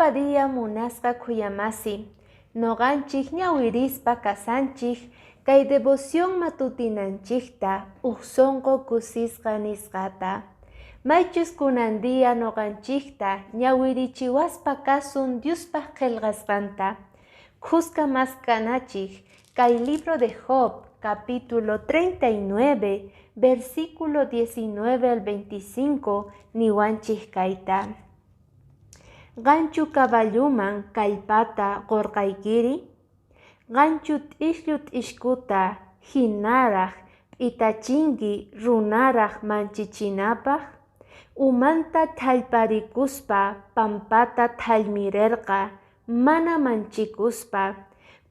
Sapa día munasqa khuyamasi, noqanchik ñawirispa kasanchik kay devoción matutinanchikta uj sonqo kusisqa nisqata. Maychus kunan día noqanchikta ñawirichiwaspa kasun Diospaq qillqasqanta. Khuska maskanachik kay libro de Job, capítulo 39, versículo 19 al 25, niwanchik kayta. Qanchu caballuman kallpata qurqaykiri? Qanchu t'isllu t'iskuta hinaraq p'itachinki runaraq manchichinapaq? Umanta thallparikuspa pampata thallmirirqa mana manchikuspa,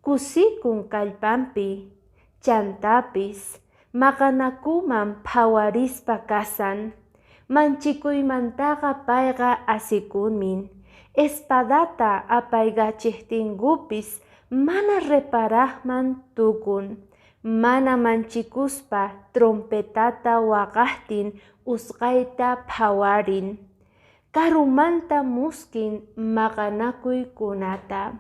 kusikun kallpanpi. Chantapis maqanakuman phawarispa kasan. Manchikuymantaqa payqa asikunmin. Espadata apaykachejtinkupis mana reparajman tukun. Mana manchikuspa trompetata waqajtin usqhayta phawarin. Karumanta muskin maqanakuykunata.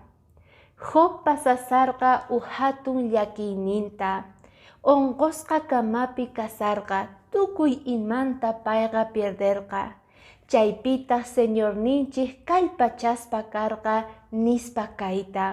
Job pasasarqa uj hatun llakiyninta. Onqosqa kamapi kasarqa, tukuy imanta payqa pierderqa. Chaypitaq Señorninchik kallpachaspa karqa nispa kayta: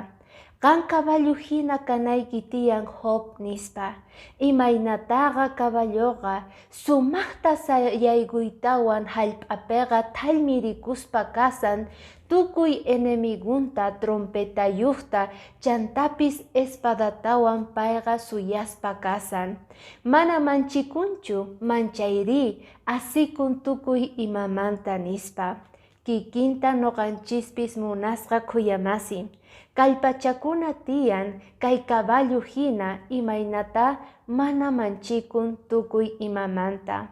Qan caballo hina kanayki tiyan, Job, nispa. Imaynataqa caballoqa sumaqta sayaykuytawan hallp'apiqa thallmirikuspa kasan tukuy enemigunta trompetayuqta chantapis espadatawan payqa suyaspa kasan. Mana manchikunchu, manchayrí asikun tukuy imamanta, nispa. Kikinta noqanchispis munasqa khuyamasi. Kallpachakuna tiyan kay caballo hina imaynata mana manchikun tukuy imamanta.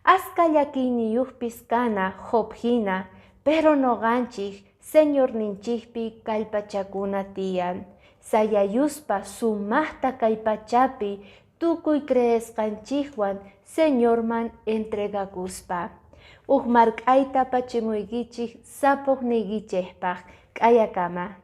Aska llakiyniyuqpis kana Job hina, pero noqanchik Señorninchikpi kallpachakuna tiyan. Sayayuspa sumaqta kay pachapi tukuy creesqanchikwan Señorman entregakuspa. Uj mark'ayta apachimuykichik sapuqniykichikpaq. K'ayakama.